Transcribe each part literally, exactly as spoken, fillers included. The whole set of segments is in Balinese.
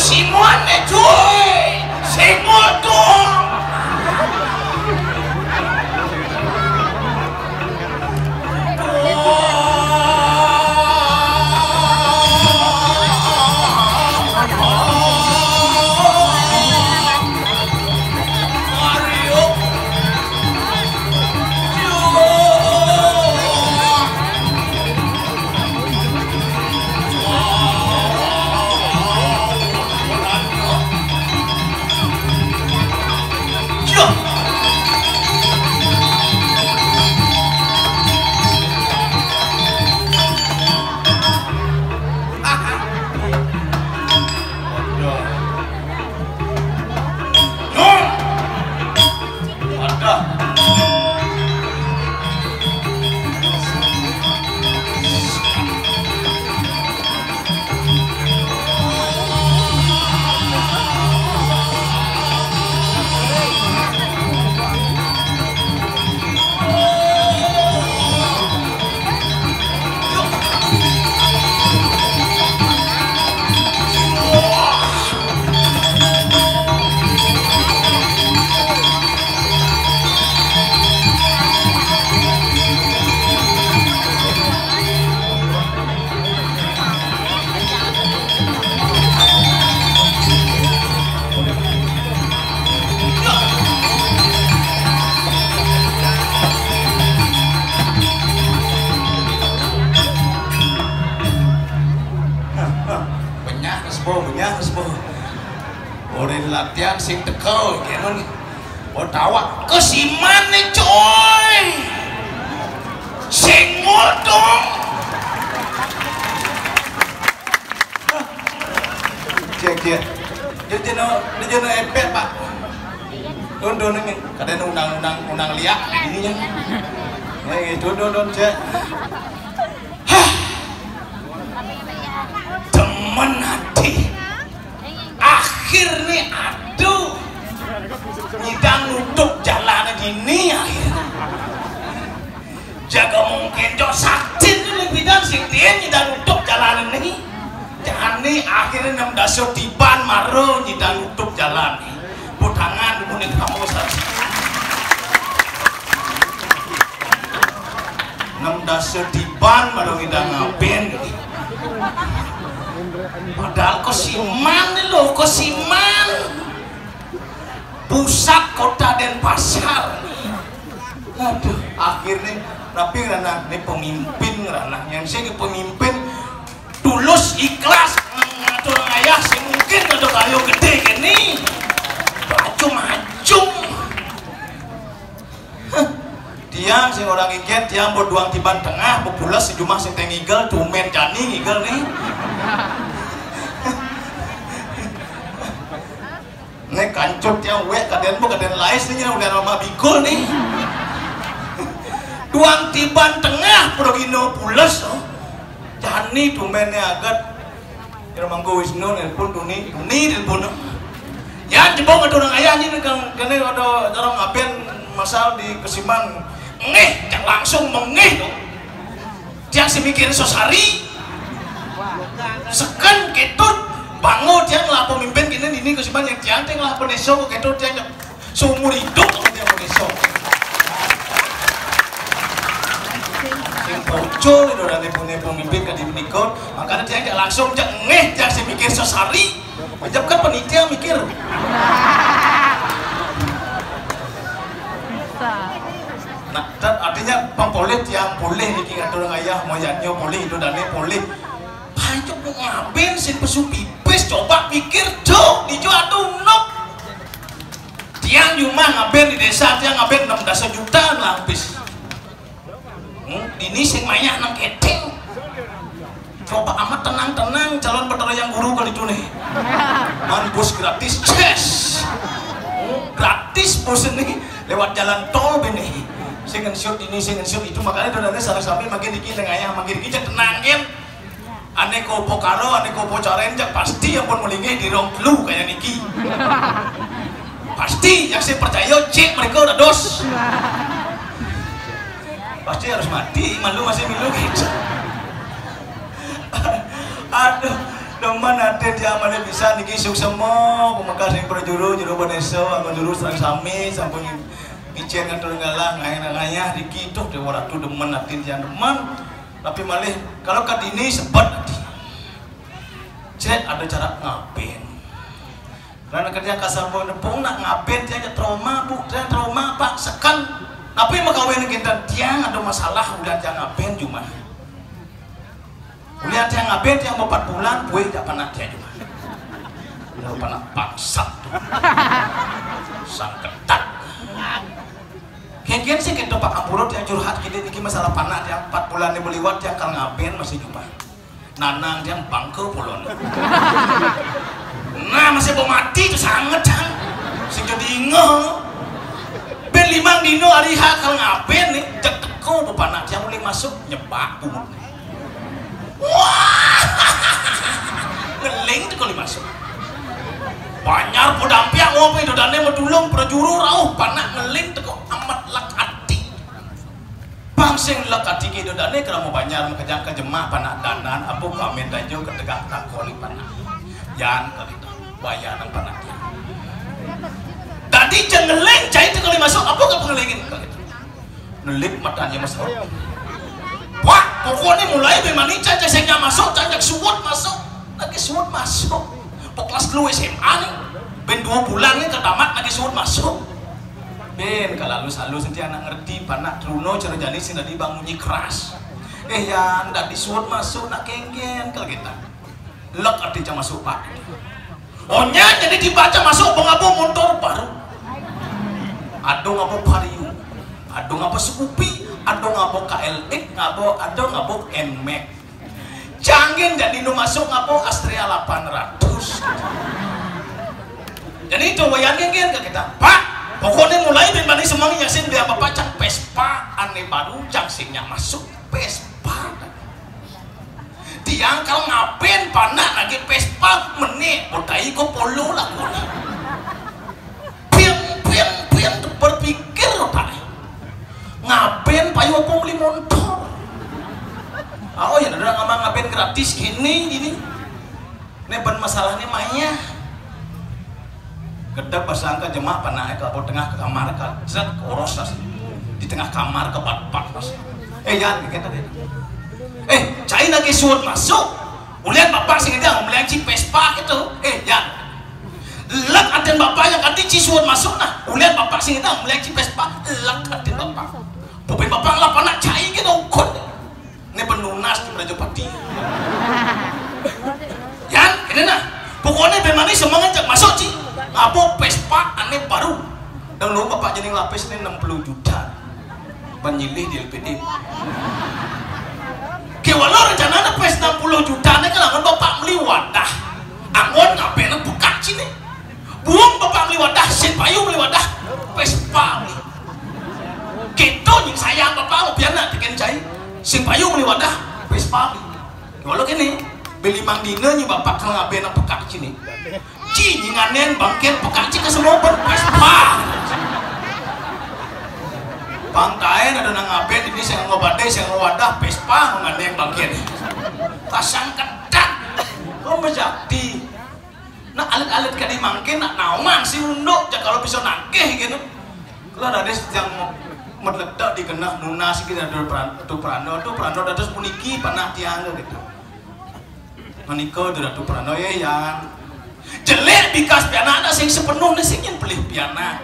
Simone, cuy! Sing modong! Benyah, Mas Bo, benyah, Mas Bo. Ora latihan sing teko, iki ngono. Oh, tawak. Kesimane, coy. Sing modong. Cek, cek. Dia jenuh, dia jenuh epek, Pak. Tundun ini. Kadang undang-undang, undang liak ini ya. Nih, tundun, tundun, cek. Hah. Demen ati. Akhirnya, aduh, nyidang nutup jalan ini akhirnya. Jaga mungkin jok sakti ini bidan sing tien nyidang nutup jalan ini. Jani akhirnya enam dasa tiban maro nyidang nutup jalan ini. Putangan dulu nih kamu saksi. Enam dasa tiban baru kita ngapain. Padahal Kosiman nih loh, Kosiman. Pusat kota Denpasar. Aduh, akhirnya tapi ranah ini pemimpin ranah yang sini pemimpin tulus ikhlas ngatur ayah sih mungkin untuk kayu gede gini. Macam-macam. Tiang sing orang iket, tiang berduang tiban tengah, bepulas sejumah sing tengigel, tumen jani ngigel nih. Nek kancut tiang wek kaden bu kaden lais nih udah nama bikul nih. Duang tiban tengah, pergi no pulas, oh. Jani tumennya agat. Kira mangko Wisnu nelpon Duni, Duni nelpon. Ya jebong ada orang ayah ini kang kene ada orang aben masal di Kesiman. Ngeh, cak langsung mengeh dong. Tiang si mikir sosari. Seken ketut bango tiang lah pemimpin kene dini Kesiman yang tiang tiang lah peneso ketut tiang seumur hidup sama dia Malaysia. Sing bocor itu dari punya pemimpin ke di menikot, makanya dia nggak langsung cek ngeh dia si mikir sesari. Macam kan penitia mikir. Nah, dan artinya pempolitik yang boleh niki ngatur ayah moyatnya boleh itu dan boleh. Banyak mau ngapain sih pesu pipis coba pikir jo dijo atau nok. Tiang jumah ngaben di desa tiang ngaben enam belas juta lah habis. Hmm, ini sing mayah nang keting. Coba amat tenang-tenang calon petara yang guru kali itu nih. Man bus gratis, ces. Hmm, gratis bus ini lewat jalan tol bini. Sing ngensur ini, sing ngensur itu makanya dodane salah sampai makin dikit nang ayah makin dikit tenang kan. Ane kopo karo, ane kopo caren cak pasti yang pun melingih di rong telu kayak niki. Pasti yang saya percaya cek mereka udah dos. Pasti harus mati, malu masih milu gitu. Aduh, Demen atin tiang malih pisan niki, suksma pamekas ring prajuru, juru banesa, anggon juru sareng sami sampun ngicén ngatur galah, ngayah-ngayah niki tuh Déwa Ratu demen atin tiang demen. Tapi malih kalau ka dini sebet ati. Cék ada cara ngabén. Karena kerja kasar pun nepung nak ngabén tiang ja trauma, Bu, tiang trauma, Pak, seken. Tapi makawin kinten tiang ada masalah udah tiang ngabén jumah. Ulian tiang ngabén, tiang empat bulan, buih jak panak tiang jumah. Udah panak bangsat tuh. Sangketak. Kéngkén sih kéto Pak, ampura tiang curhat kéné niki masalah panak tiang empat bulan né beliwat tiang kal ngabén masih jumah. Nanang tiang bangka polon. Nah, masih mau mati tuh sanget cang. Sing jadi ingeh. Bén limang dino hari H kal ngabén né, jeg teka panak tiang uling masuk, nyebak bungut. Wah! Ngeling teka uling masuk. Banjar Padampiak ngopi dodané madulung prajuru rauh panak ngeling teka amat lek ati. Pang sing lek ati ké dodané krama banjar makejang ka jemak panak danan apa ka amin daja ka tegak takon panak. Yan ka kita. Wayah nang panak tiang. Dadi ja ngeling cai teka uling masuk apa ka pangelingin ka kita. Nelip matané masuk. Wah, pokokné mulai bén mani cai sing nyak masuk, cai nyak suud masuk. Lagi suud masuk. Pok kelas telu S M A né. Bén dua bulan né ka tamat lagi suud masuk. Bén kalau alus-alus nanti anak ngerti panak truna cara jani sing dadi bang munyi keras. Eh ya, dadi suud masuk nak kéngkén kalau kita. Lek ati cang masuk, Pak. Onya jadi tiba cang masuk bang apa montor baru. Ada ngapa Vario, ada ngapa Scoopy, ada ngapa K L X, ngapa ada ngapa Nmax. Cangin jadi nu masuk ngapa Astrea delapan ratus. Jadi itu wayahné kan ka kita, Pak. Pokokné mulai bén mani semeng nyak sing beli apa-apa cang Vespa ané baru cang sing nyak masuk Vespa. Tiang kal ngabén panak nagih Vespa menék, utai ko Polo lakuné. Piang, piang, piang, berpikir otakné. Ngabén payu apa meli montor. Ah, oh ya, ada ngamang ngabén gratis gini, gini. Né bén masalahné mayah. Gedeg basangka jemak panaké ka tengah kamar ka jret ka oros tas. Di tengah kamar ka batpat tas. Eh, Yan, kéto deh. Eh, cai lagi suud masuk. Ulian bapak sing ngidang, ulian ci Vespa kéto. Eh, Yan. Lek atin bapak yang kati ci suud masuk nah. Ulian bapak sing ngidang, ulian ci Vespa. Lek atin bapak. Bobin bapak lah panak cai kéto ukut. Né penunas di Prajapati. Yan, ini nah. Pokokné bén mani semeng nyak masuk ci. Ngapa Vespa ané baru. Dahulu bapak jadi lapis né enam puluh juta. Penyilih di L P D. Kéwala rencana né Vespa enam puluh juta né kan anggon bapak meli wadah. Anggon ngabén pekak ci né. Buung bapak meli wadah, sing payu meli wadah, Vespa meli. Kéto nying sayang bapak, mau pian nak tekén cai. Sing payu meli wadah, Vespa meli. Walau kéné, beli mang dina nyi bapak kal ngabén pekak ci né. Ci nyi nganén bangkén pekak ci ka semua ban Vespa. Bang taén ada nang ngabén ini sing nganggo badai, sing nganggo wadah, Vespa nganén bangkén. Pasang ketat. Kok mejati. Nah, alit-alit kadi mangkin, nak naon sih unduk, jak kalau bisa nagih gitu. Kalau ada yang mau medledak di genah nunas gitu, ada peran, itu peranda, itu peranda dados puniki panah tiang gitu. Menika di Ratu Peranda ya yang jelek bikas pianak sing sepenuhnya sing yang pelih pianak.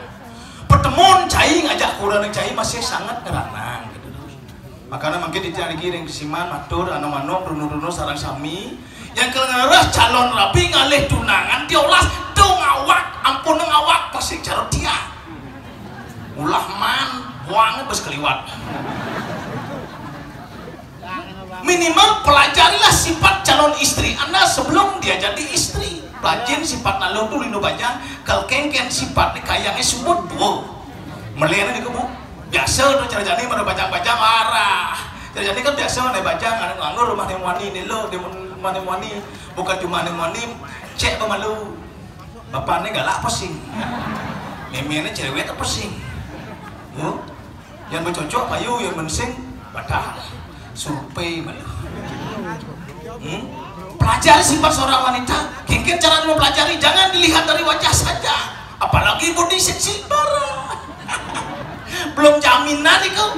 Pertemuan cai ngajak kurang cai masih sangat ngeranang gitu. Makanya mungkin di tiang niki ring siman matur anu manuk runu-runu sareng sami yang kal ngarah calon rabi ngalih tunangan diolas dong awak ampun nang awak pasti cara dia ulah man buang bes keliwat. Minimal pelajarilah sifat calon istri Anda sebelum dia jadi istri. Pelajin sifat naluh tu linu bajang, kal kengken sifat ni kayangnya sumut dua. Melena di kebu. Biasa tu cara jani mana bajang-bajang arah. Cara jani kan biasa mana bajang, ada nganggur rumah ni muani ni lo, di rumah ni muani. Bukan cuma ni muani, cek pemalu. Bapak ni galak pusing. Meme ni cerewet pusing. Huh? Yang bercocok payu, yang mensing batal. Survei malu. Hmm? Pelajari sifat seorang wanita. Kéngkén cara mempelajari, jangan dilihat dari wajah saja. Apalagi body seksi barang. Belum jaminan itu.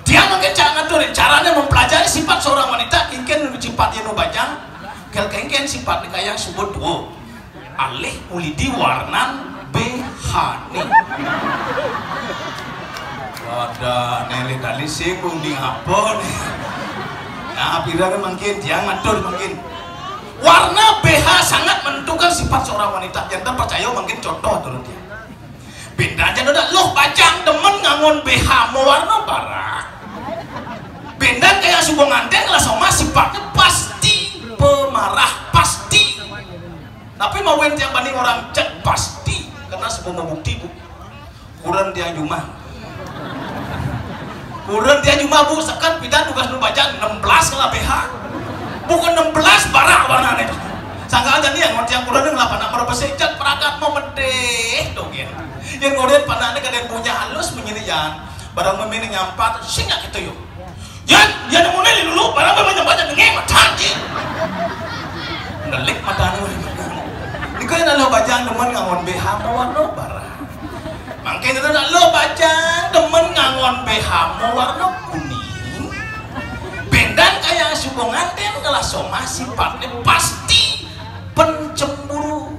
Dia mungkin cara ngatur, caranya mempelajari sifat seorang wanita, kéngkén sifat nu bajang, kéngkén sifat kaya sebut dua. Alih ulidi warnan B H né. Wadah, nelik tali singgung di apa né? Nah, pira mungkin dia ngatur mungkin. Warna B H sangat menentukan sifat seorang wanita. Yang tak percaya mungkin contoh dulu dia. Benda aja udah loh bajang demen ngangon B H mawarna barak. Benda kaya suba ngantén lah sama sifatnya pasti pemarah, pasti. Tapi mawen tiang banding orang cek pasti karena sebelum membukti bu. Kurang tiang jumah. Kurang tiang jumah bu sekat pidan tugas nu baca enam belas lah B H. Bukan enam belas barak warnanya. Sangka aja nih yang tiang kurang ngelah panak merepesik cek peragat mau medeh tuh gitu. Yang ngoden panaknya kadang punya halus menyirian. Barang memini nyampat singkat gitu yuk. Yan, yan mune lilulu, barang apa nyambat jangan ngé matan ji. Ngelik matan. Niko yang lalu bajang demen ngangon B H mawarna barang. Mangkén itu lalu bajang demen ngangon B H mawarna kuning. Bendan kaya suba ngantén ngelah somah sifatnya pasti pencemburu.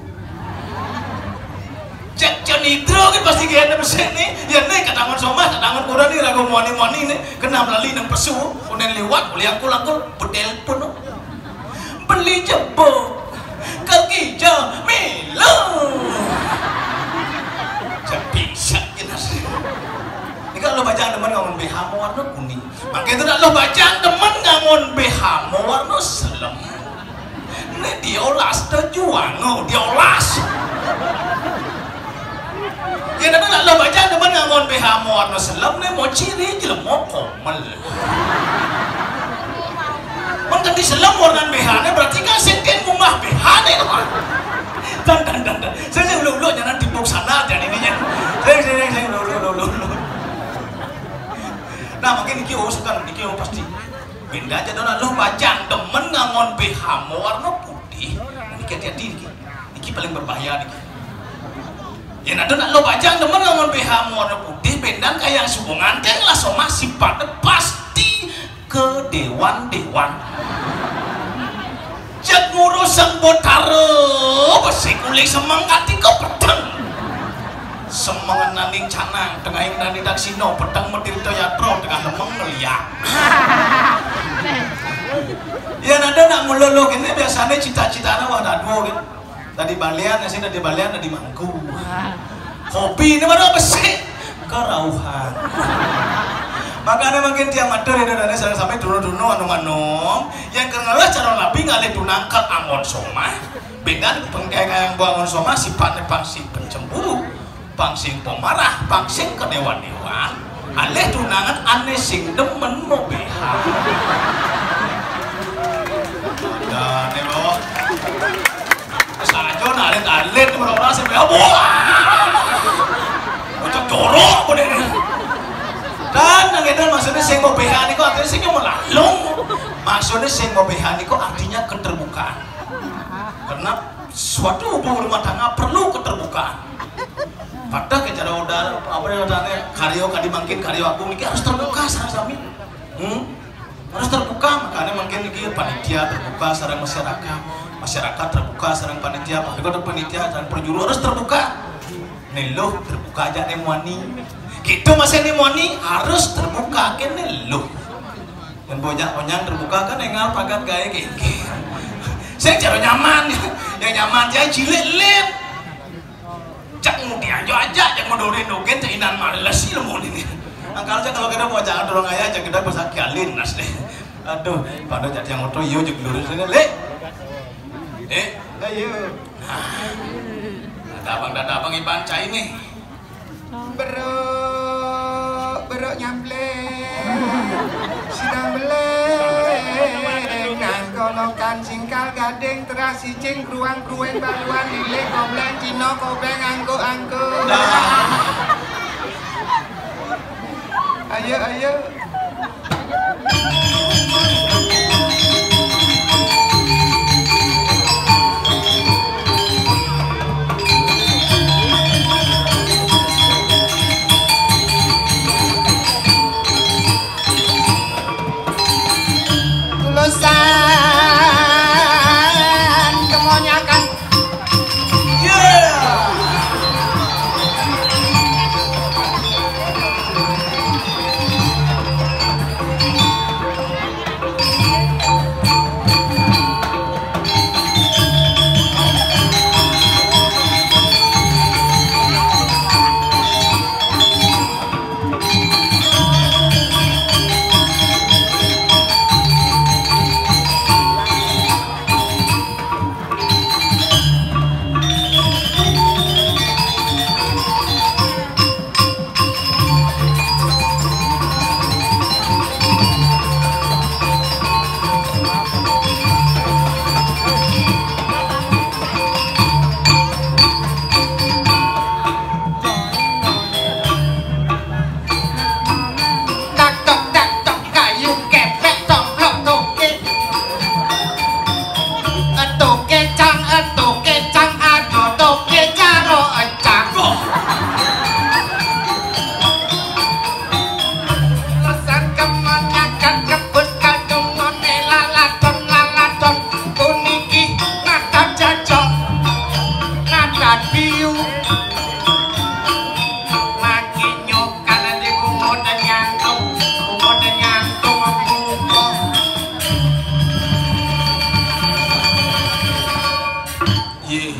Cek cenidro kan pasti gaya ada besik nih. Ya nih ketangan somah, ketangan kurang nih ragu moni-moni nih. Kena melalui nang pesu, kunen liwat, boleh angkul-angkul, bedel pun. Beli jebok, kaki jam, milo. Cepisak jelas. Ini kalau bajang demen ngangon B H mawarna kuning. Mangkén itu dah lo bajang demen ngangon B H mawarna selem. Né diolas té juang, oh, diolas. Ya, tapi nak lo bajang demen ngangon B H mawarna selem né mau ciri jelema komel. Mun ganti selem warnan B H né berarti kan sing kén mungah B H né to. Dan dan dan dan. Saya saya uluk-uluk jangan timbuk sana dan ininya. Saya saya saya uluk-uluk uluk-uluk. Nah, mungkin iki oh suka iki oh pasti. Benda aja dona lo bajang demen ngangon B H mawarna putih. Nah, niki hati-hati niki. Niki paling berbahaya niki. Ya nah dona lo bajang demen ngangon B H mawarna putih, bendan kaya suba ngantén lah somah sifatnya pasti kedewan-dewan. Cek ngurus Sang Botara, besik kulit semeng katika peteng. Semeng nanding canang, tengahing nanding daksina, peteng matirta yatra, tengah lemeng ngeliak. Ya nada nak ngeluluh ini biasanya cita-citanya wah dadu kan. Tadi balian, sing tadi balian, tadi mangku. Hobi ini mana apa sih? Kerauhan. Makanya mungkin tiang matur ini dan saya sampai dulu-dulu anu-anu. Yang kenal cara labi ngalih tunangkal angon somah. Beda pengkayang buangun somah sifatnya pangsi pencemburu, pangsi pemarah, pangsi kedewan-dewan. Alih tunangan ané sing demen mau B H. Ada nih lo. Saja nalit-alit merora sing B H. Wah. Ucap jorok pun ini. Dan nang itu maksudnya sing mau B H niku artinya sing mau lalung. Maksudnya sing mau B H niku artinya keterbukaan. Karena suatu hubungan rumah tangga perlu keterbukaan. Padahal ke cara udah apa namanya karyo kadi mangkin karyo aku ini harus terbuka sama sami. Hmm? Harus terbuka, makanya mungkin ini panitia terbuka secara masyarakat, masyarakat terbuka secara panitia, panitia dan perjuru harus terbuka. Neluh terbuka aja nih muani. Gitu masih nih muani harus terbuka ke neluh. Dan banyak orang terbuka kan enggak pagat gaya gengge. Saya cara nyaman, yang nyaman saya cilik lip. Cak ngudi aja aja, cak ngodorin dogen, cak inan males sih lemu ini. Angkal aja kalau kita mau jangan dorong aja, cak kita bisa kialin nas deh. Aduh, pada jadi yang oto iyo cak lurus ini, lek. Eh, ayo. Nah, ada abang, ada abang iban cai nih. Beruk, beruk nyampleng. Sidang beleng. Nang konokan singkal gading terasi Cing kruang kruweng baluan lilih kobleng Cina kobeng angkuk-angkuk. Ayo, ayo. Makin nyokan di bungut nyantung, bungut nyantung, bungut. Ye.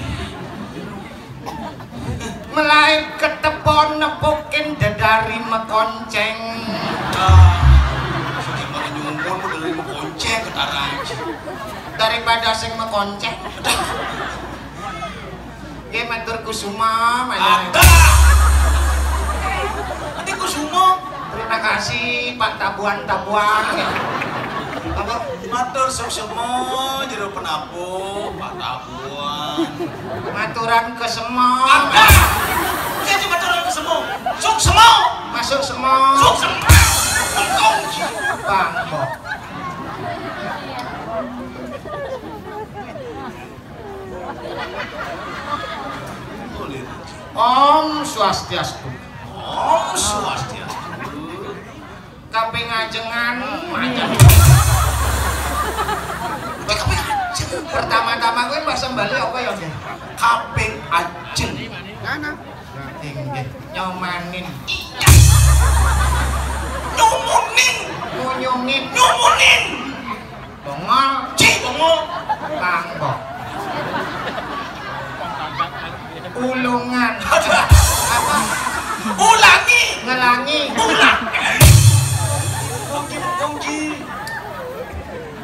Mulai ketepon nepukin dedari mekonceng. Ah, sing malah nyumpun dedari mekonceng ketarang. Daripada sing mekonceng. Nggih, matur kusuma, matur. Ada. Nanti kusuma. Terima kasih, Pak Tabuan-Tabuan. Apa? Matur suksema, jero penabuh, Pak Tabuan. Maturan kesema. Ada. Saya cuma maturan kesema. Suksema. Masuk sema. Suksema. Bangkok. Om Swastiastu. Om Swastiastu. Kaping ajengan, aja. Kaping ajeng. Pertama-tama kuwi mbok sembali apa ya, Nggih? Kaping ajeng. Inggih, nyomanin. Iya. Nyumunin. Ngunyungin. Nyumunin. Bongol. Cih, bongol. Pangkok. Ulungan. Apa? Ulangi. Ngelangi. Ulang. Kunci, kunci.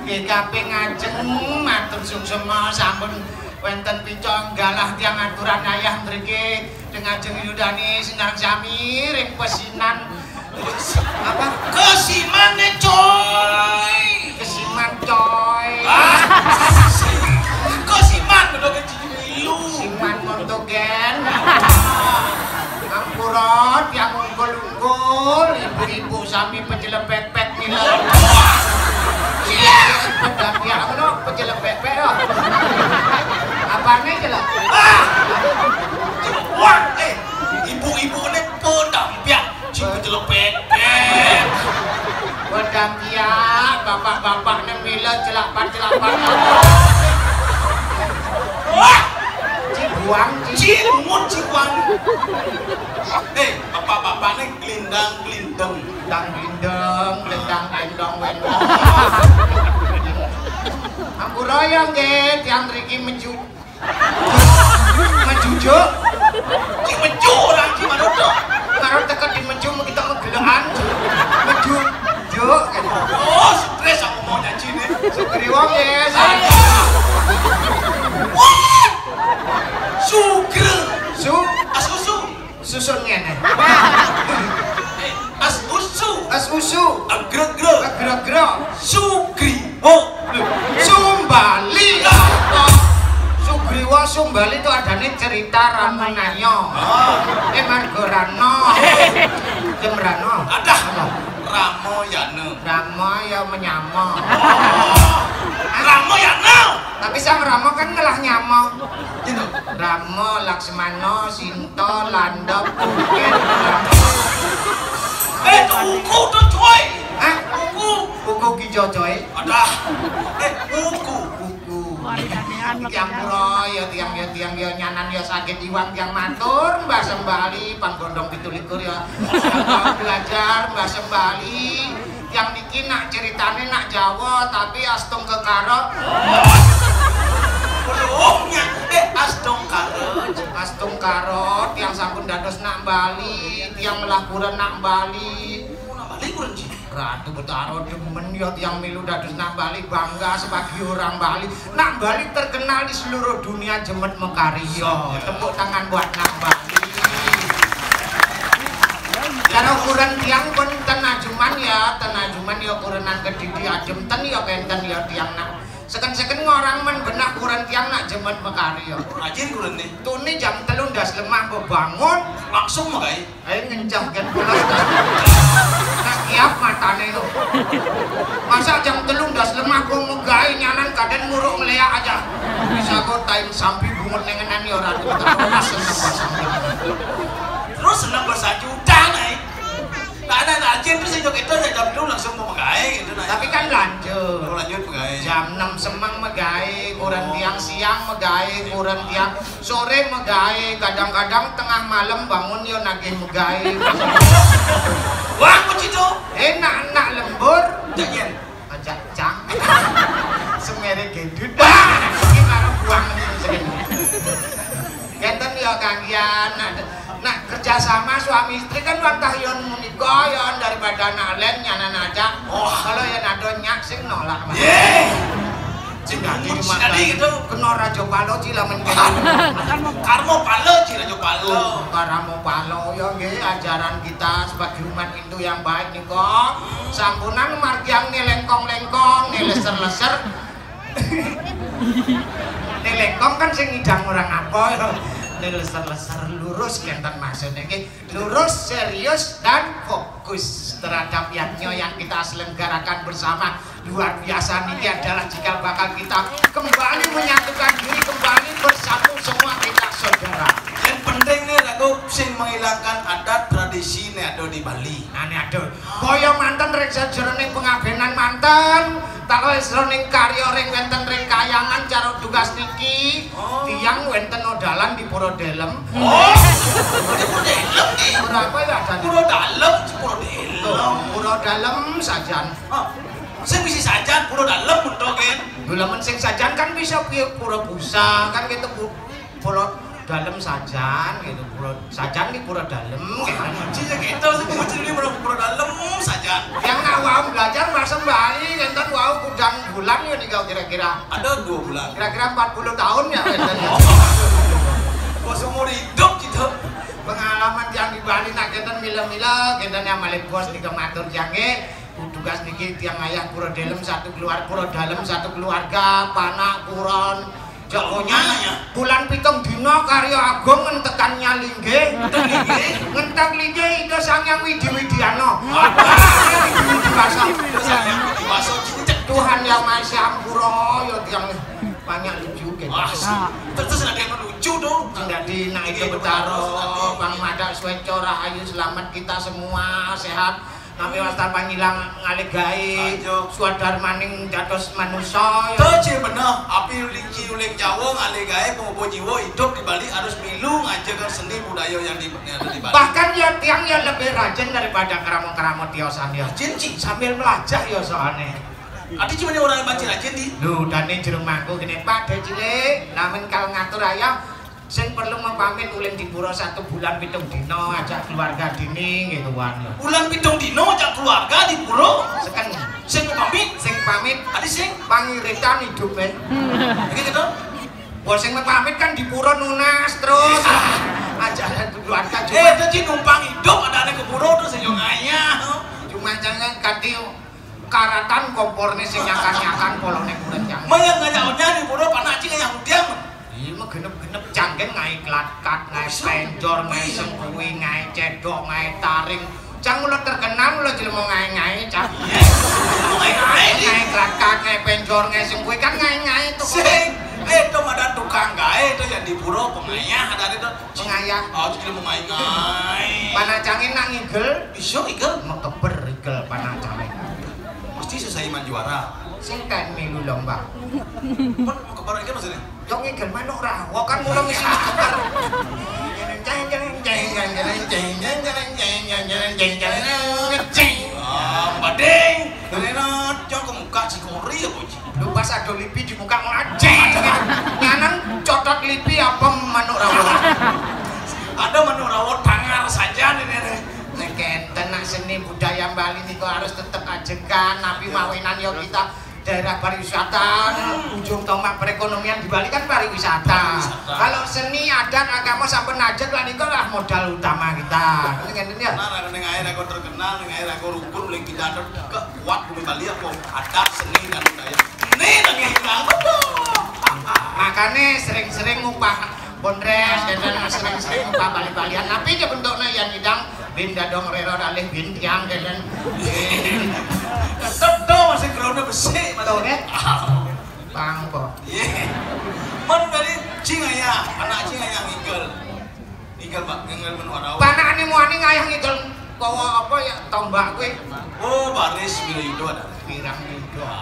Nggih, kaping ajeng matur suksema sampun wenten pica galah tiang aturan ayah mriki. Dengajeng yudani sinareng sami ring pesinan. Apa? Kesimane, coy. Kesiman, coy. Ah, kesiman, udah ke cici lu. Siman montogen. Ampura, tiang unggul-unggul, ibu-ibu sami pejelepek-pek nila. Iya. Pedang ya, ngono, pejelepek-pek, ya. Apane, jelek? Ah! Wah, eh, ibu-ibu ne pedang ya. Sing pejelepek-pek. Pedang ya, bapak-bapak ne mila celapan-celapan. Wah! Cibuang, Ci- Cibuang, Cibuang. Eh, bapak-bapak ne glindang-glindeng. Glindang-glindeng, glendang-glendong, wendong. Ampura ya nggih, tiang mriki meju-, mejujuk. Ki meju orang ki manut to. Karo teka di meju kita megelekan. Meju, juk, gitu. Oh, stres aku mau nyanyi nih. Sugriwa nggih. Aduh. Wah. Sugri. Su. Asusu. Susun ngene. Eh, as usu. As usu. Agregra. Agregra. Sugriwa. Sumbali. Sugriwa Sumbali itu adanya cerita Ramanaya. Ah. Eh, Margarana. Eh. Jemrana. Ada. Apa? Ramayana. Rama ya menyama. Oh. Ramayana. Tapi sang Rama kan ngelah nyama. Gitu. Rama, Laksmana, Sinta, Landep, Bukit. Eh, itu uku tuh, coy. Hah? Uku. Uku Kijo, coy. Ada. Eh, uku. Uku. Tiang pura, ya tiang, ya tiang, ya nyanan, ya sakit iwang, tiang matur, Mbah Sembali, panggondong pitu likur, ya. Belajar, Mbah Sembali. Yang niki nak ceritane nak Jawa, tapi Astungkara. Belumnya, eh, Astungkara. Astungkara, tiang sampun dados nak Bali, tiang melah pura nak Bali. Oh, nak Bali pura, Ji? Ratu Betara demen ya tiang milu dados nak Bali, bangga sebagai orang Bali. Nak Bali terkenal di seluruh dunia, jemet mekarya. Tepuk tangan buat nak Bali. Cara ukuran tiang pun ten ajuman ya, ten ajuman ya ukuran kedidi ajem ten ya kenten ya tiang nak. Seken-seken ngorang men benah ukuran tiang nak jemet mekarya. Ajin ukuran nih. Tuni jam telung das lemah bebangun. Langsung megai. Ayo ngencah kan pulas. Nak kiap matane lo. Masa jam telung das lemah ku megai nyanan kaden nguruk ngeleak aja. Bisa kok time sampi bungut nengenan ya ora. Terus seneng bahasa juta nih. Tak ada nak ajin terus itu kita jam telung langsung mau megai gitu nah. Tapi kan lanjut. Oh, lanjut megawe. Jam enam semeng megawe, kurang Oh. tiang siang megawe, kurang tiang sore megawe, kadang-kadang tengah malam bangun yo nagih megawe. Wah, kuci tuh. Enak-enak lembur. Jangan. Aja cang. Semere gendut. Wah, iki karo buang ini sing. Kenten ya kanggian. Nah, nah, kerjasama suami istri kan wantah yon menika yon daripada anak len nyanan aja. Oh. Kalau yang ada nyak sing nolak, Mas. Ye. Sing dadi Mun rumah sing dadi tangga. Gitu. Kena raja palo ci lamun kene. Karma palo ci raja palo. Oh, karma palo ya nggih ajaran kita sebagai umat Hindu yang baik nika. Sampunan margiang ne lengkong-lengkong, ne leser-leser. Ne lengkong kan sing ngidang orang apa ya. Ne leser-leser lurus kenten maksudnya nggih. Lurus, serius dan fokus terhadap yadnya yang kita selenggarakan bersama. Luar biasa niki adalah cikal bakal kita kembali menyatukan diri, kembali bersatu semua kita saudara. Yang penting nih lagu sing menghilangkan adat tradisi nek ada di Bali. Nah, nek ada. Kaya manten ring sajeroning pengabenan manten, tak kaya sajeroning karya ring wenten ring kayangan cara tugas niki. Oh. Tiang wenten odalan di Pura Delem. Oh, di Pura Delem nih. Pura apa ya, Dan? Pura Dalem, Pura Delem. Pura Dalem sajan. Oh, sing bisa sajan Pura Dalem untuk kan. Lho, lamun sing sajan kan bisa pi-, Pura Busa kan gitu, Bu. Pura Dalem sajan gitu, Pura sajan di Pura Dalem gitu. Cicak kita sih mau jadi Pura, Pura Dalem sajan. Yang nak wau belajar bahasa Bali, kan wau kudang bulan ya nih kira-kira. Ada dua bulan. Kira-kira empat puluh tahun ya, kan. Bos umur hidup gitu. Pengalaman yang di Bali nak kenten mila-mila, kenten yang malih bos di kematur jangge. Tugas niki tiang ayah Pura Dalem satu keluar, Pura Dalem satu keluarga, panak, puron, jokonya. Iya, iya. Bulan pitung dina karya agung ngentekan nyalinggih. Ngentek linggih. Ngentek linggih Ida Sang Hyang Widi Widiana. Wah. Widi Widi Wasa. Ida Sang Hyang Widi Wasa, cincek. Tuhan Yang Maha Esa ampura, ya tiang banyak lucu, gitu. Wah, terus ada yang lucu tuh. Sing dadi nak Iki Ida Betara, Betara, Bang Madak, Sweco, Rahayu, selamat kita semua, sehat. Nami wastan pangilang ngalih gawe, Aja. Swadarmaning dados manusa, ya. Tuh, cil bener. Api uling ci uling Jawa ngalih gawe, pengopo jiwa hidup di Bali harus milu ngajarkan seni budaya yang di, yang ada di Bali. Bahkan ya tiang ya lebih rajin daripada keramo-keramo tiosan ya. Rajin, Ci. Sambil melajah ya soalnya. Adi cuma orang yang baca rajin, Di. Lho, dane jero mangku kene, Pak, dek cilik, lamun kal ngatur ayo. Sing perlu mempamit uling di pura satu bulan pitung dina ajak keluarga dini gitu, Wan. Bulan pitung dina ajak keluarga di pura? Seken. Sing pamit? Sing pamit. Adi sing? Pangiritan hidup, men. Iki gitu? Wah, sing pamit kan di pura nunas terus. Ajak keluarga cuma Eh, itu sih numpang hidup, ada, ada ke pura terus yang ngayah. Cuma jangan kati karatan komporne sing nyakan-nyakan polone kurang yang. Maya ngajak onya di pura panak cing yang udiang. Iya, mah genep-genep canggen ngai klatkat, ngai Bisa. Penjor, ngai Bisa. Sengkui, ngai cedok, ngai taring. Cang mula terkenal, mula jelema ngai-ngai, Cang. Iya. Ngai-ngai, Di. Ngai klatkat, ngai penjor, ngai sengkui, kan ngai-ngai itu. Sing, eh, itu ada tukang gawe itu yang di pura pengayah, ada itu. Pengayah. Oh, itu jelema ngai-ngai. Panah cangin nak ngigel. Bisa ngigel? Mekeber igel panah cangin. Mesti sesaji manjuara. Sing ten milu lomba. Pun mekeber igel maksudnya? Dong ngigel manuk rawa kan mula mesti mekeber. Jeng, jeng, jeng, jeng. Ah, bading. Renat, cok ke muka cikori apa, Ci? Lu pas ada lipi di muka ngajeng. Nyanang cotot lipi apa manuk rawa? Ada manuk rawa tangar saja nih, nih, nih. Nek enten nak seni budaya Bali niku harus tetep ajegan, tapi Iya. Mawinan yo kita daerah pariwisata, Hmm. Ujung tombak perekonomian di Bali kan pariwisata. Pariwisata. Kalau seni, adat, agama sampun ajeg lah niku lah modal utama kita. Ini ngenten ya. Nah, ning ae aku terkenal, ning ae aku rukun, oleh kita ada ke kuat bumi Bali apa? Adat, seni dan budaya. Ini lagi hilang betul. Makanya sering-sering ngupah Pondres, dan sering-sering ngupah Bali-Balian. Tapi ya bentuknya yang hidang bin dadong rero dalih bin tiang, dan Tetep dong masih groundnya besi, Mas. Betul, ya? Bang, kok. Iya. Mana dari Cing Ayah, anak Cing Ayah ngigel. Ngigel, Pak, ngigel menua rawa. Panakane muani ngayah ngigel bawa apa ya, tombak kuwi. Oh, baris Wilayuda ada. Pirang yuda.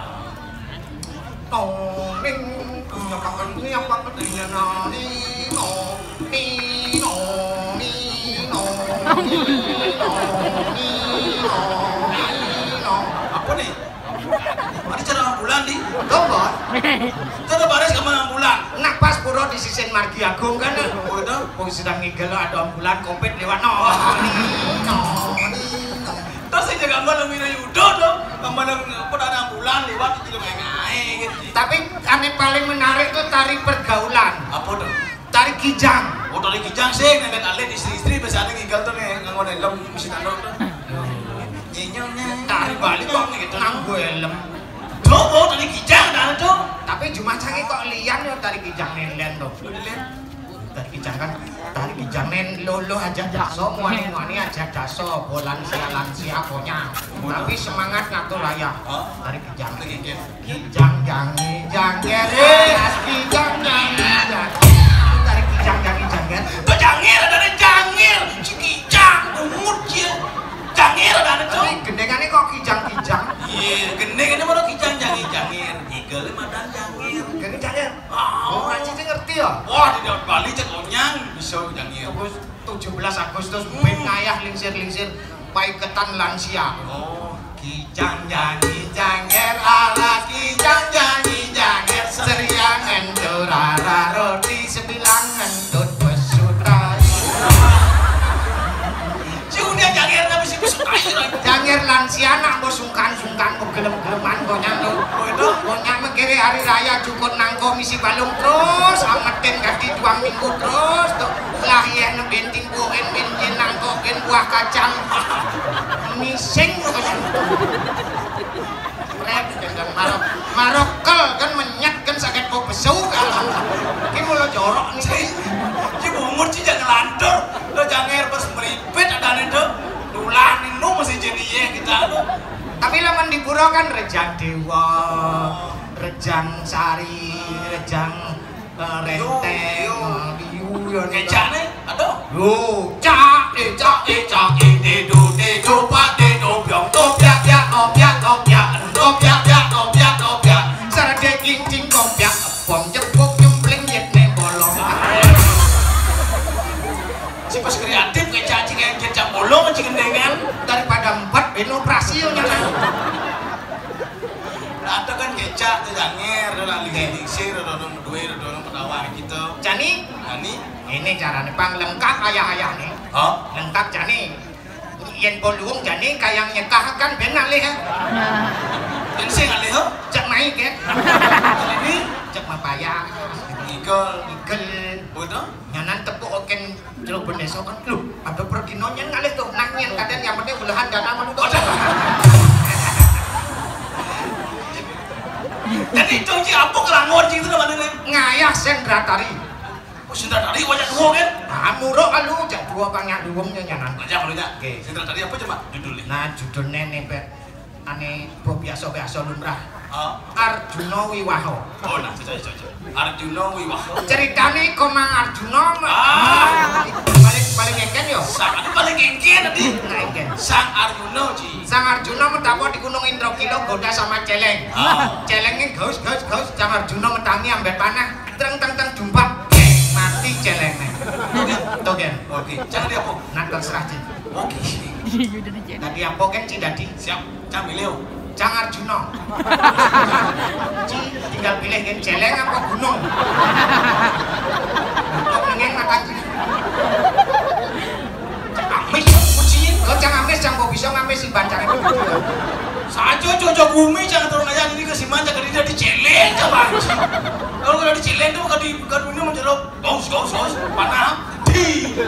Toning, nyepaken, nyepaken, nyenani, no, ni, no, ni, no, ni, no, ni, no, ni, no. Apa nih? Ada cara ambulan, di? Coba. Kita baris sama ambulan. Nak pas pura di sisin Margi Agung kan? Oh, itu? Wong sedang ngigel ada ambulan, covid lewat, no, ni, no, ni, no. Terus saya jaga ambulan, Mira Yudo, dong. Ambulan, apa, ada ambulan lewat, itu ngae-ngae, gitu. Tapi ane paling menarik tuh tari pergaulan. Apa tuh? Tari kijang. Oh, tari kijang sih, nenek alih istri-istri biasanya ngigel tuh nih, nganggo helm, mesti tanduk tuh. Nyenyong, nyenyong. Tari Bali kok gitu, nganggo helm. Tuh, oh, tari kijang, nah, tuh. Tapi cuma sange kok liyan yo tari kijang nen liyan tuh. Udah liyan. Tari kijang kan, tari kijang nen lolo aja daso, muani-muani aja daso, bolan sia lansia konyang. Tapi semangat ngatur raya. Hah? Tari kijang. Lagi, Ken. Kijang jangi jangger, eh, kijang jangi jangger. Tari kijang jangi jangger. Kok jangir, ada jangir, si kijang, bungut dia. Jangir ada, ada, Cok. Tapi gendengane kok kijang-kijang? Iya, gendengane malah kijang jangi jangir. Igele madan jangir. Gini jangger. Ah. Oh, orang sini ngerti ya? Wah, di Bali cek onyang bisa jangir. Terus tujuh belas Agustus, hmm, ben ngayah lingsir-lingsir paiketan lansia. Oh, kijang jangi jangger, ala kijang jangi jangger, seriangan turara roti sebilangan tut besutai. Si udah jangger tapi si besutai lagi. Jangger lansia nak mbok sungkan-sungkan, mbok gelem-geleman, mbok nyang lho. Oh, itu? Mbok nyang mengkiri hari raya, cukup nangko misi balung terus, ametin kaki dua minggu terus tuh. Lah iya, ne benting buhen, benjen nangko, ben buah kacang. Mising pokoknya. Rep, kan marok, marokel kan menyet kan sakit kok besu kan. Ki mulo jorok nih. Ki bungut sih jangan lantur. Lo jangger pas meripit ada nih tuh. Tulah nih nu masih jadi ya kita tuh. Tapi lamun di pura kan Rejang Dewa, Rejang Sari, Rejang, eh, Renteng, yo, yo. Eh, Liu, yo, nih. Kecane, aduh. Yo, cak, eh, cak, eh, cak, eh, dedo, dedo, pak, dedo, biong, topyak, pyak, topyak, topyak, topyak, pyak, topyak, topyak. Serede kincing, topyak, bong, jebuk, nyempling, yet, nih, bolong. Si pas kreatif, kecak, cing, yang kecak bolong, cing, dengan. Daripada empat, ben operasi, yo, nyaman. Nah, ada kan kecak, tuh, janger, tuh, lah, lingsir, tuh, nang duwe, tuh, nang penawar, gitu. Jani? Jani? Ini carane pang lengkap ayah-ayah nih. Hah? Lengkap jani. Yen poluwung jani kayang nyekah kan ben alih ya. Ini sing alih, hah? Cek mai, Ket. Ini? Cek mapaya. Igel. Igel. Bodoh? Nyanan tepuk oken jero bendesa kan. Lho, ada pergi nonyen ngalih tuh. Nang yen kadang yang penting belahan dana menutup. Jadi itu sih apa kelangon sih itu namanya? Ngayah Sendratari. Oh, Sendratari wajah dua kan? Ah, muruk kalu, jak dua pang yang duwung nyanyanan. Aja kalau enggak. Oke. Sendratari apa coba judulnya? Nah, judulnya nih, Pet. Ane, bo biasa-biasa lumrah. Oh. Arjuna Wiwaha. Oh, nah, cocok, cocok. Arjuna Wiwaha. Ceritane Komang Arjuna, ma- Ah. Paling, paling engken yo. Sang, ini paling engken tadi. Nah, engken. Sang Arjuna, Ji. Sang Arjuna metapo di Gunung Indrakila goda sama celeng. Ah. Celenge gaus, gaus, gaus. Sang Arjuna metangi ambek panah. Treng, treng, treng, dumpak. Mati celenge. Togen. Oke. Jangan diapo. Nah, terserah, Ji. Oke. Iya, udah dicek. Tadi apa kan, Ci, tadi? Siap. Cang milih. Cang Arjuna. Ci, tinggal pilih kan, celeng apa gunung? Kok nengeng makan, Ci? Cang amis, kucing. Kok cang amis, cang kok bisa ngamis si bancang itu? Saja, Jojo Bumi, jangan turun aja ini ke Siman, jangan dia diceleng, coba. Kalau udah diceleng tuh, bukan di, bukan ini menjeruk. Gaus, gaus, gaus. Panah. Di.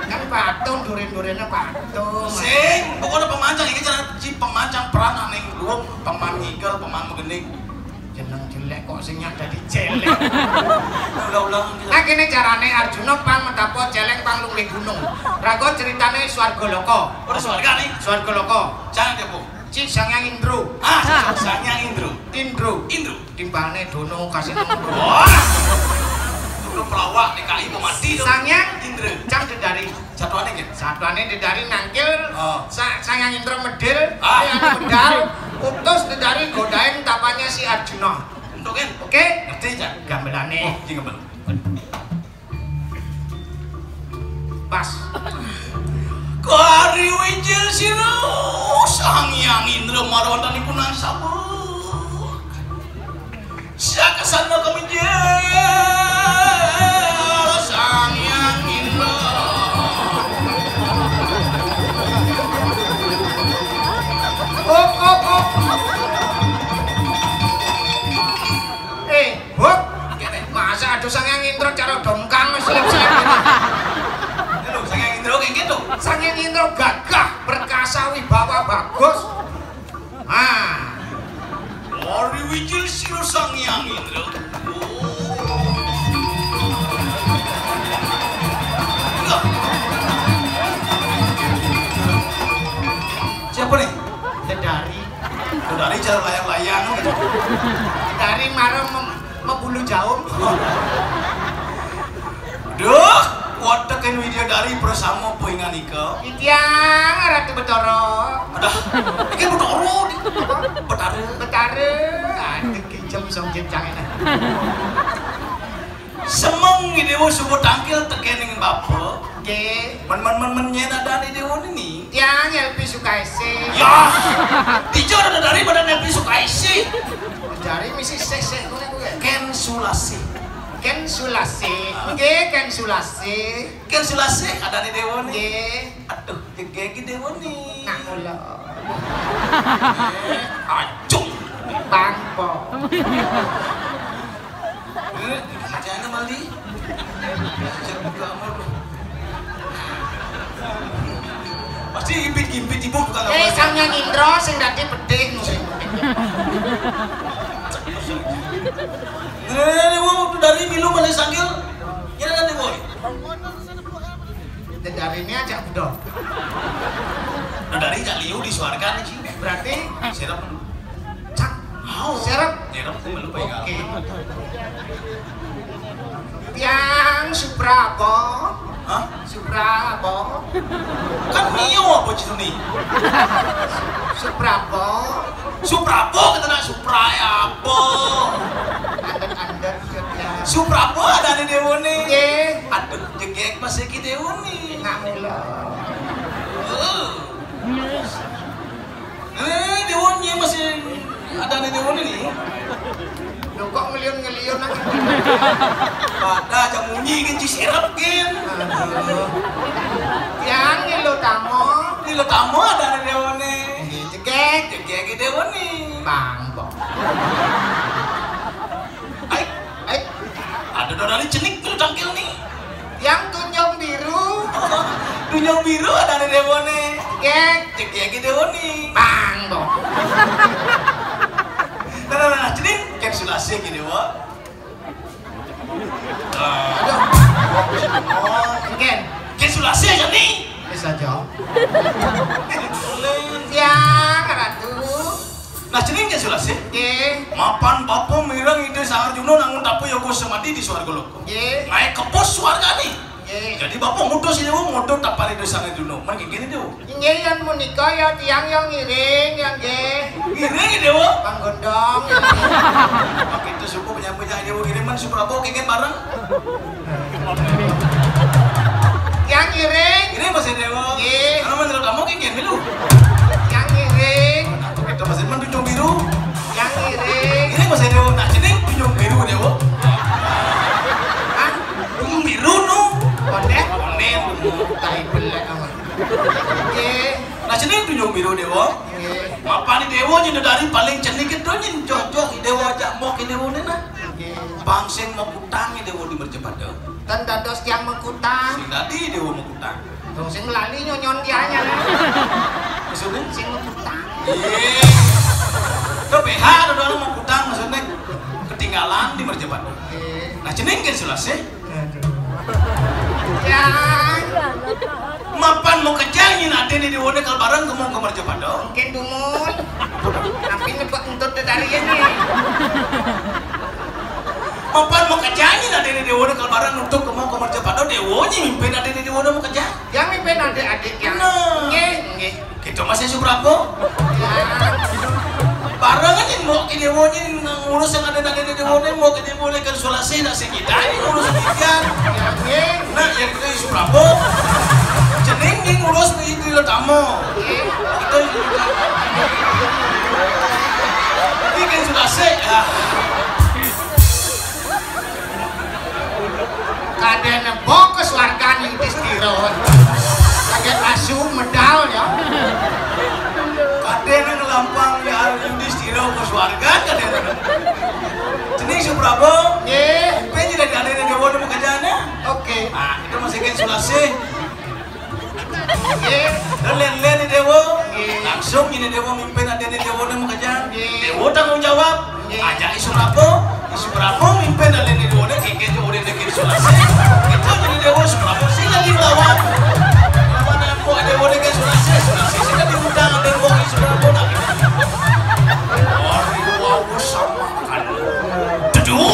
Kan patung, duren-durennya patung. Sing, pokoknya pemancang, ini cara si pemancang peran aneh dulu, peman ngigel, peman megening. Jeneng jelek kok sing nyak dadi celeng. Ulang-ulang. Nah, kene carane Arjuna pang metapo celeng pang lunglih gunung. Raga ceritane swarga loka. Ora swarga nih. Swarga loka. Jangan kepo. Cik Sang Hyang Indro. Ah, Sang Hyang Indro. Indro. Indro. Timbane dono kasih. Wah. Lu pelawak D K I mau mati tuh. Sang Hyang Indro. Cang dedari. Satuane nggih. Satuane dedari nangkil. Oh. Sa-, Sang Hyang Indro medil. Ah. Eh, anu medal. Utus Dedari godain tapanya si Arjuna. Untuk kan? Oke? Ngerti, Cak? Gamelane. Oh, iki gamel. Pas. Kari wijil sira Sang Hyang Indra marwantaniku nang sabuk. Sakasana kami jel Sang Hyang Indra. Op, op, op. Eh, Bok. Kene. Masa aduh Sang Hyang Indra cara dongkang wis selesai. Lho, Sang Hyang Indra kayak gitu. Sang Hyang Indra gagah, perkasa, wibawa bagus. Ah. Mari wijil sira Sang Hyang Indra. Enggak. Siapa nih? Dedari. Dedari cara layang-layang gitu. Dedari marang mem- mebulu jaum. Duh, watekin Widyadari bersama puingan ika. Titiang Ratu Betara. Adah, iki Betara. Betara. Betara. Aduh, kijem song jepjang ini. Semeng iki Dewa subuh tangkil tekening bapa. Nggih. Men men men men nyen adane Dewa niki. Tiang Elvi Sukaisi. Ya. Dijo ada dari badan Elvi Sukaisi. Dari misi sesek ngono kuwi. Ken Sulasi. Ken Sulasi. Nggih, Ken Sulasi. Ken Sulasi adane Dewa niki. Nggih. Aduh, jegegi Dewa niki. Nak kula. Acung. Bangko. Eh, jangan mali. Jangan buka amor. Pasti impit-impit ibu bukan. Eh, Sang Hyang Indra sing dadi pedih ngono. Nih, nih, nih, waktu dari milu malah sangkil. Kira kan nih, boy. Dan dari ini aja udah. Nah, dari cak liu di suarga nih, Ci. Berarti serap. Cak. Oh, serap. Serap tuh malu. Oke. Tiang Suprabo. Hah? Suprabo. Kan Mio apa jenenge? Suprabo. Suprabo kita nak Supra ya apa? Andet-andet ya. Suprabo ada di Dewa nih. Nggih. Aduh, jegek masih ki Dewa nih. Nak mula. Eh. Eh, Dewa nyi masih ada nih Dewa nih. Lho, kok ngeliun-ngeliun aja? Pada aja munyi kan ci sirep kan. Aduh. Yang ngilu tamu. Ngilu tamu ada nih Dewa nih. Nggih, jegek. Jegek ki Dewa nih. Bang, Bang. Ai, ai. Ada dodane cenik kudu tangkil nih. Yang tunjung biru. Tunjung biru ada di Dewa nih. Kek. Cek ya gitu nih. Bang, Bang. Nah, nah, nah, cenik. Ken Sulasi gini, Wa. Aduh. Ken. Ken Sulasi aja nih. Bisa jawab. Tiang Ratu. Nah, jeneng Sulasi. Nggih. Mapan bapa mireng Ida Sang Arjuna nangun tapa yoga semadi di swarga loka. Nggih. Naik ke pos swargane. Nggih. Jadi bapa ngutus Ida ngutus tapar Ida Sang Arjuna. Men kengkene, Dewa. Inggih, yen menika ya tiang ya ngiring ya nggih. Ngiring, Dewa. Panggondong. Begitu suku penyampai Dewa kiriman Suprabo kengken bareng. Yang ngiring. Ini Mas Dewa. Nggih. Kalau menurut kamu kayak gini lu. Yang ngiring. Nah, kita Mas Dewa tunjung biru. Yang ngiring. Ini Mas Dewa. Nah, sini tunjung biru, Dewa. Hah? Tunjung biru, no. Konde? Konde. Tai belek amat. Nggih. Nah, sini tunjung biru, Dewa. Nggih. Mapan Dewa nyindu dari paling cenik itu nyin cocok Dewa ajak mok ini, nah. Nggih. Bang sing mok utang Dewa di mercepada. Ten dados tiang mok utang. Sing dadi Dewa mok utang. Dong sing lali nyonyon dianya. Maksudnya? Sing mok utang. Iya. Ke B H ada orang mok utang maksudnya. Ketinggalan di mercepada. Nggih. Nah, jeneng kan selesai. Aduh. Yang mapan mau kejang ini nanti di Dewa kal bareng ke mau ke mercepada. Mungkin dumun. Tapi nebak entut dari ini. Mapan mau kejang ini nanti di Dewa kal bareng untuk ke mau ke mercepada. Dewa nyi mimpin nanti di Dewa mau kejang. Yang mimpin adik-adik yang. Nah. Nggih, nggih. Kita masih Suprabo. Ya. Orang kan nyén mbok ki déwa nyén ngurus yang ada nang ini déwa né mbok ki déwa lek kan sulasi nak sing kita ini ngurus pikiran. Nah, yang itu isu Prabu. Jeneng nyén ngurus itu lo tamu. Kita ini kan sulasi. Ya. Kadéna bok ka swargan Yudistira. Kadén asu medal ya. Kadéna nglampang ya Yudistira ka swargan kadéna. Jeneng Suprabo. Nggih. Pé nyida kadéna déwa nemu kajana. Oke. Ah, itu masih kan sulasi. Nggih. Dan lén-lén déwa. Nggih. Langsung ini déwa mimpin ada ini déwa nemu kajana. Nggih. Déwa tanggung jawab. Ajak isu Prabu, isu Prabu mimpin dan ini dua deh kengkeng jauh deh deh isu Prabu. Itu jadi dewa isu Prabu sih lagi lawan. Lawan yang mau ada dua deh isu Prabu, isu Prabu sih lagi utang ada dua isu Prabu nak. Wah, wah, sama kan. Duduh.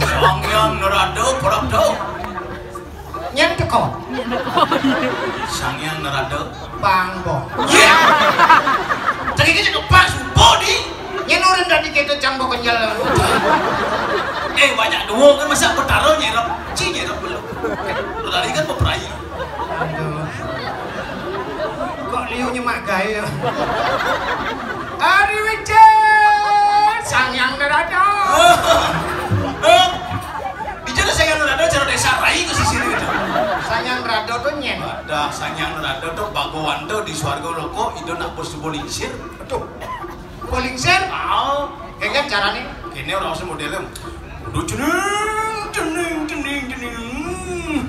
Sang Hyang Narada perap tuh. Nyén teka. Sang Hyang Narada. Bang, Bong. Iya. Tadi kita ke pas, Bodi. Nyén urang tadi kita cang bok kenyal. Eh, banyak dua kan masa Betara nyerap, ci nyerap belum. Tadi kan beperai. Aduh. Kok liunya mak gaya? Ari Wicen, Sang Hyang Narada. Eh, di sana Sang Hyang Narada cara desa rai ke sisi itu. Sang Hyang Narada tuh nyén. Ada Sang Hyang Narada tuh bagoan tuh di swarga loko itu nak bos tuh lingsir. Betul. Polingsir? Oh. Kayak kan caranya? Kene orang usah modelnya. Udah cening, cening, cening, cening.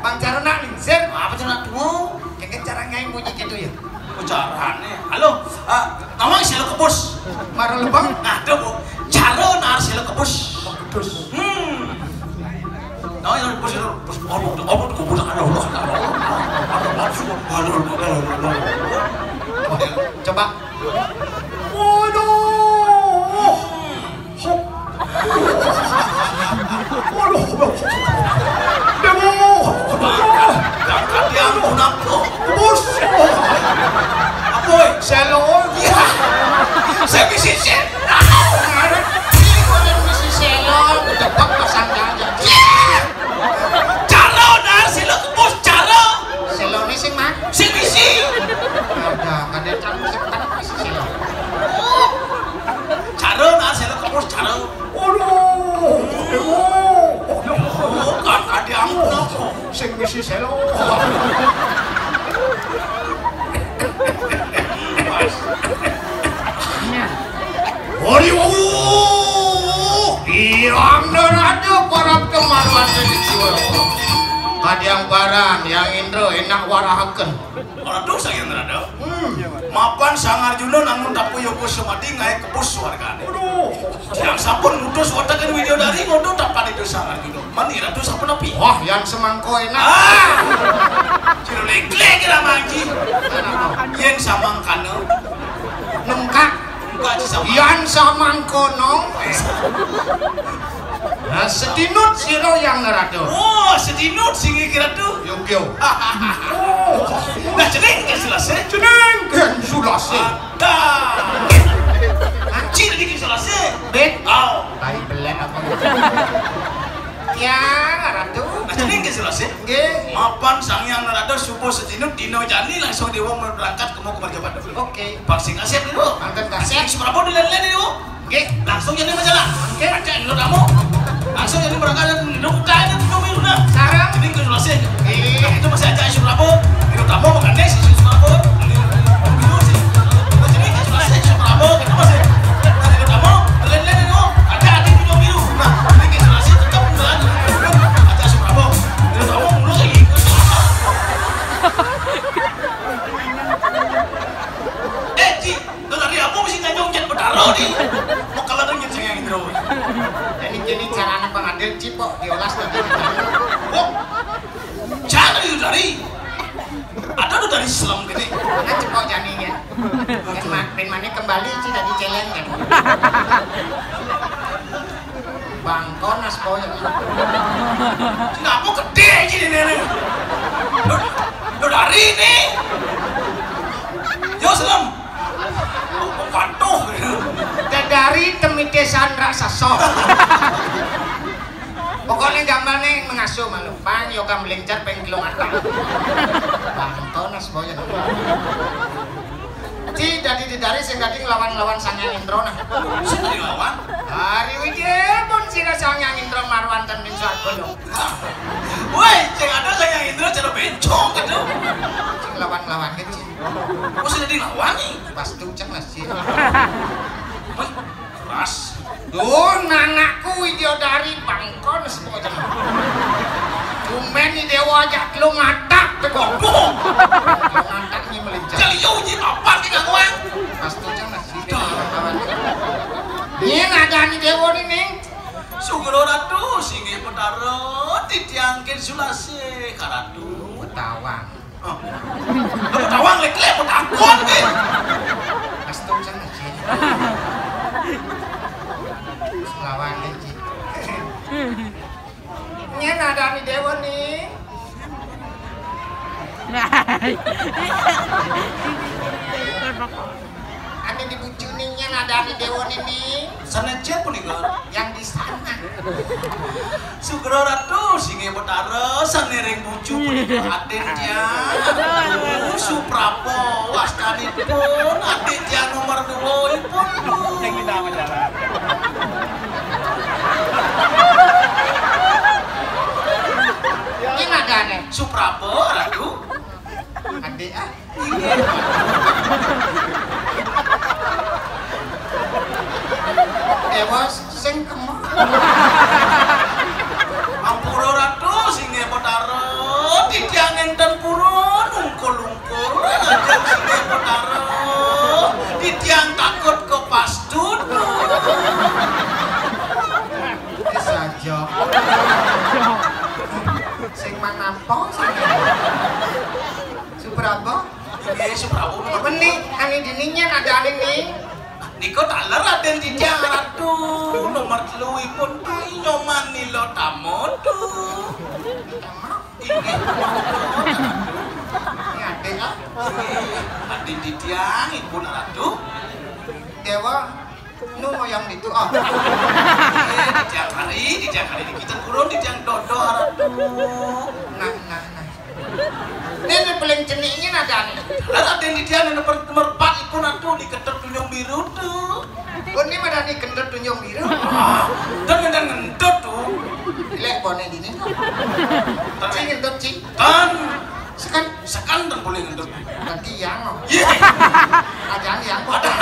Bang Carona lingsir. Apa cara tuh? Kayak kan cara ngai bunyi gitu ya? Carane. Halo, ah, nama selo kebus. Maro lebang? Nah, ada, Bu. Caro nar selo kebus. Terus. Hmm. Nah, yang kebus itu, kebus, oh, oh, kebus, ada, ada, ada, ada. Coba. Waduh. Waduh. Demo. Jangan diampun aku. Bos. Apa? Selon. Iya. Saya bisa selon. Ini bukan bisa selon. Depak pasang aja. Iya. Caro nar silo kebus caro. Selone sing mah. Sing bisi. Ada, kadé cang sing kan masih selo. Caro nar selo kebus caro. Aduh, aduh, aduh. Bukan ada yang aku. Sing bisi selo. Ori wuh, Hyang Narada parab kemaruan di jiwa. Kadiang barang, Hyang Indra, enak warahaken. Ora dosa Hyang Narada. Hmm. Mapan Sang Arjuna namun tapu yoga semadi ngae kebus swargane. Aduh. Yang sampun ngutus weteken Widodari ngono tapan itu Sang Arjuna. Mani Ratu sampun api. Wah, yang semangko enak. Ah. Jero legle kira manji. Yen samangkana. Nengkak. Nengkak ci samang. Yan samangkono. Nah, sedinut sira Hyang Narada. Oh, sedinut sing iki Ratu. Yo, yo. Oh. Nah, jeneng Ken Sulase. Jeneng Ken Sulase. Dah. Anjir iki Ken Sulase. Bet. Oh. Tai belek apa? Ya, Ratu. Nah, jeneng Ken Sulase. Nggih. Mapan Sang Hyang Narada subuh sedinut dina jani langsung dewa berangkat ke mau ke Marjapahit. Oke. Vaksin kasih dulu. Mantan kasih. Isu berapa dulu lain dulu? Nggih. Langsung jadi majalah. Oke. Aja dulu kamu. Langsung jadi berangkat dan dulu buka aja dulu dulu dah. Sarang. Ini ke Sulase. Iya. Itu masih aja isu berapa? Dulu kamu bukan deh isu berapa? Dulu sih. Jadi ke Sulase isu berapa? Itu masih. Dulu kamu lain lain dulu. Ada ada dulu dulu. Nah, ini ke Sulase tetap berlanjut. Aja isu berapa? Dulu kamu dulu lagi. Eh, Ci, lo tadi apa mesti nanya ujian Betara nih? Mau kalah dengan saya yang jero. Jadi, jadi caranya pengadil, Ci, kok diolas tadi. Oh, jangan itu dari. Ada tuh dari selam gini. Nah, cepok janinya. Pen ma-, pen mana kembali, Ci, tadi celeng kan. Bangkonas boyo. Sing apa gedé iki déné? Lho, lho dari ini. Yo, Slem. Patuh. Dedari temite san raksasa. Pokoknya gambarnya mengasuh malu. Pang yoga melincar peng kilo mata. Bangkonas boyo. Ci dadi dedari sing dadi nglawan-lawan Sang Hyang Indra nah. Sing dadi lawan? Hari wijil pun sira Sang Hyang Indra marwanten ning swarga lho. Woi, sing ada Sang Hyang Indra cara bencong gitu. Sing lawan-lawan gitu. Oh, sing dadi lawan nih. Pas tuh cek masjid. Wih, keras. Duh, anakku widya dari bangkon semua. Tumben nih dewa aja lu ngatak tuh goblok. Lu ngatak nih melincar. Celiu ji apa sih kawan? Pas tuh cek masjid. Ini ada nih dewa nih ning. Sugro Ratu, singgih Betara, titiang kin sulase karatu. Tawang. Oh. Lu tawang lek-lek mau takon nih. Astun sana sih. Lawan nih, Ci. Nyen ada nih dewa nih. Ane di bucu ning nyen ada ane dewa ning. Sana siapa nih, Gar? Yang di sana. Sugro Ratu, singgih Betara, sane ring bucu punika adik tiang. Aduh, Suprapa, wastanipun adik tiang nomor dua ipun. Sing kita sama jalan. Ini ada nih. Suprapa, Ratu. Adik ah. Dewa sing kemah. Ampura Ratu, singgih Betara, titiang enten purun ungkul-ungkul, ngajeng singgih Betara, titiang takut ke pastudu. Saja. Sing manampa sing Suprabo. Nggih, Suprabo. Apa nih? Kami dininya ada nih. Nika taler Raden Titiang Ratu nomor telu ipun Nyoman Nila Tamodo. Inggih. Ini ada ya? Raden Titiang ipun Ratu. Dewa, nu yang itu ah. Inggih, Titiang Hari, Titiang Hari di kita kurun, Titiang Dodo Ratu. Nah, nah, nah. Ini paling ceniknya ada nih. Lah, ada di dia nomor, nomor empat ipun Ratu di kentut tunjung biru tuh. Oh, ini mana nih kentut tunjung biru? Ah, dan ngentut ngentut tuh. Lek bonek dini. Cing ngentut, Cing. Kan sekan sekan dan boleh ngentut. Berarti yang, oh. Iya. Aja yang kok ada.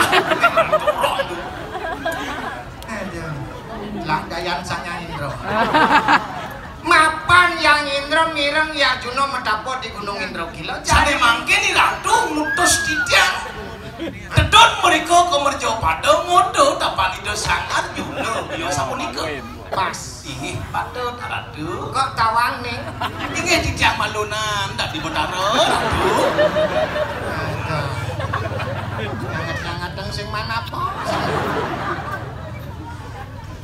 Aduh. Lah dayan Sang Hyang Indra. Mapan Hyang Indra mireng Arjuna metapa di Gunung Indra Kila. Sane mangke ni Ratu ngutus titiang. Tedun mriko ka mercapada modho tapan Ida Sang Arjuna. Ya sapunika. Pas. Inggih, patut Ratu. Kok tawang ning? Inggih titiang malunan dadi Betara, Ratu. Aduh. Nganget-ngangeteng sing manapa?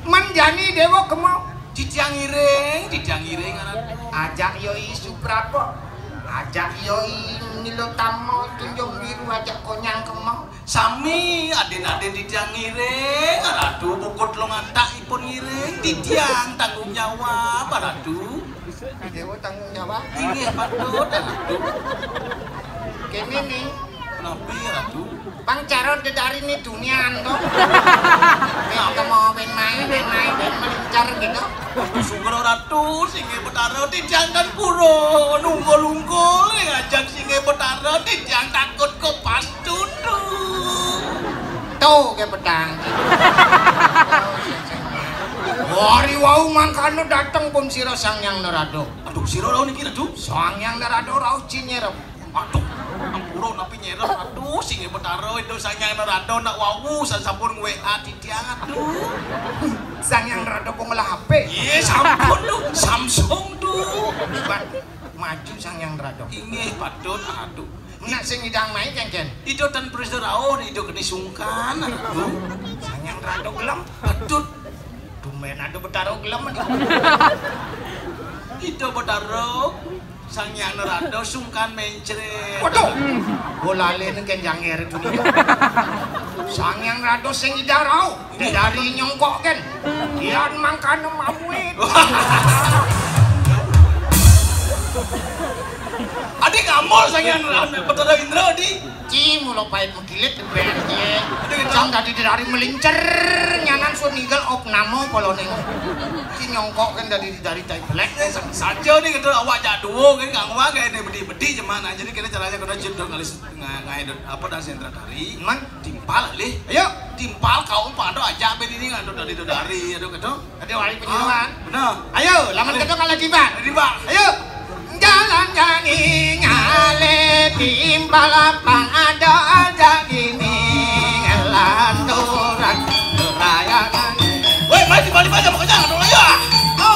Menjani Dewa Gema. Titiang iring, titiang iring, Ratu. Ajak yo isu prapa? Ajak yo i Nila Tama tunjung biru ajak konyang kema. Sami adin-adin titiang ngiring, Ratu bukut longantak ipun ngiring, titiang tanggung jawab, Ratu. Dewa tanggung jawab. Inggih patut, Ratu. Kene nih. Kenapi, Ratu? Pang cara dedari nih dunian to. Nek temu ben main, ben main, ben melincar gitu. Sugro Ratu, singgih Betara, titiang kan pura nungkul-ungkul, ngajak singgih Betara, titiang takut ke pas tutu. Tuh ke pedang. Hari wau mangkana dateng pun sira Sang Hyang Narada. Aduh, sira rauh niki, Ratu? Sang Hyang Narada rauh cinyerep. Aduh, ampura napi nyerep. Aduh, singgih Betara, itu Sang Hyang Narada nak wau sasampun W A titiang. Aduh. Sang Hyang Narada kok ngelah H P? Iya, sampun tuh, Samsung tuh. Hebat. Maju Sang Hyang Narada. Inggih, patut. Aduh. Nak sing idang mai kengken. Itu tan prisa rauh, itu kena sungkan. Aduh. Sang Hyang Narada gelem. Patut. Tumben ada Betara gelem. Ida Betara, Sang Hyang Narada sungkan mencret. Waduh. Bola lene kenjang er tu. Sang Hyang Narada sing ida rau. Dari nyongkok kan. Kian mangkana mawit. Adi ngamul Sang Hyang Narada, Betara Indra, Adi. Ci mula pait megilit ben ye. Sang dadi dari melincer nyanan sun nigel opname polone. Ci nyongkok kan dadi dari tai belek. Saja nih gitu, awak jak duo kan, gak ngwa kayak ini bedi-bedi cuman aja nih, kita caranya kena cedok ngalis, nga-, ngaidut apa, dan sentra tari. Man, timpal lih. Ayo, timpal kau pada aja ben ini ngandut dari dari, aduh gitu. Ada wali penyuluhan. Bener. Ayo, lamun kita kalah tiba. Tiba. Ayo. Jalan jangi nyale timbal apa ada aja gini lanturan rayangan. Woi, mari balik aja mau kejar dulu ya. Go.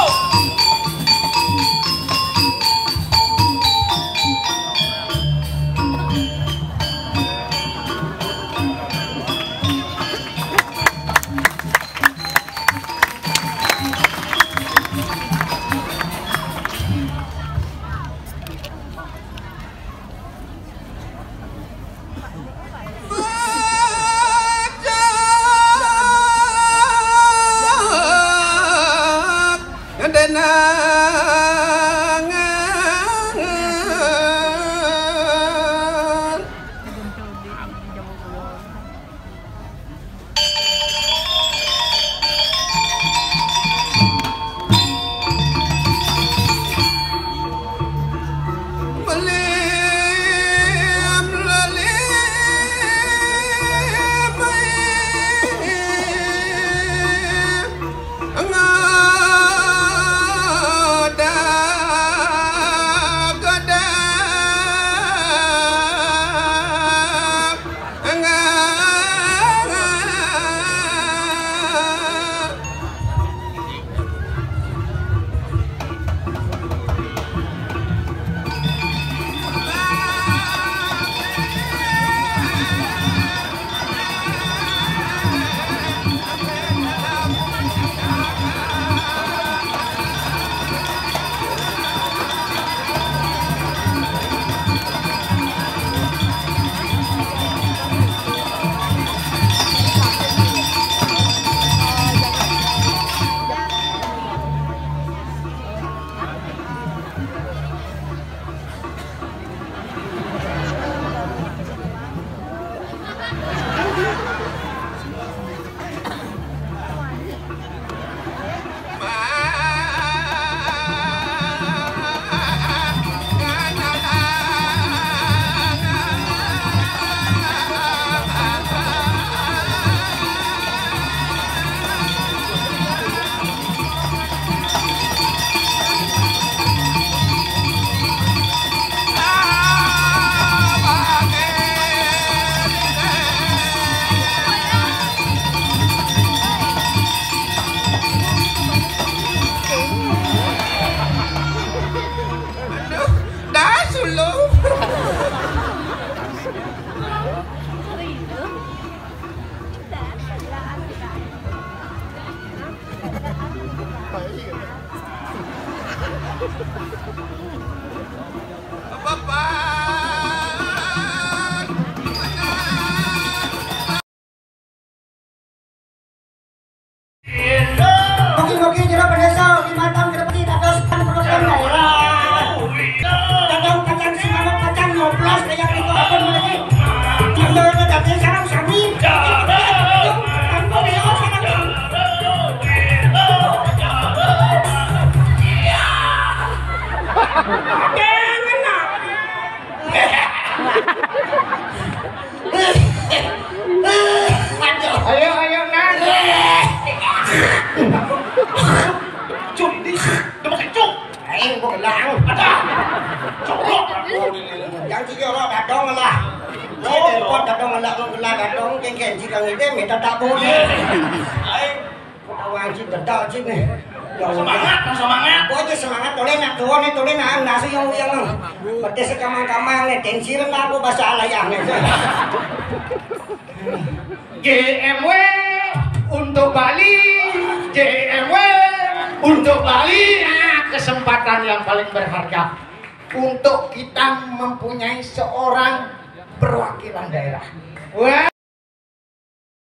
Mugi-mugi jero panesa lima taun ke depan dados kan program daerah. Kadang pacang sinamut pacang nyoblos kaya kita apa lagi. Jero ke dadi sarang sami. Tanpa beliau sarang sami. Jangan nak. Ayo, ayo, nak. Cuk, di, udah pakai cuk. Aing gua gelang. Ada. Colok. Yang tiga orang dadong lah. Saya telepon dadong lah, gua gelang dadong, geng-geng, jika ngide, minta tak boleh. Aing. Ketawa anjing, dedal anjing nih. Ya Allah. Semangat, semangat. Gua aja semangat, toleh nak tuan nih, toleh nak nasi yang yang. Pedes kamang-kamang nih, tensi rendah gua bahasa alayah nih. J M W untuk Bali, J M W. Untuk Bali, nah, kesempatan yang paling berharga untuk kita mempunyai seorang perwakilan daerah. Wah,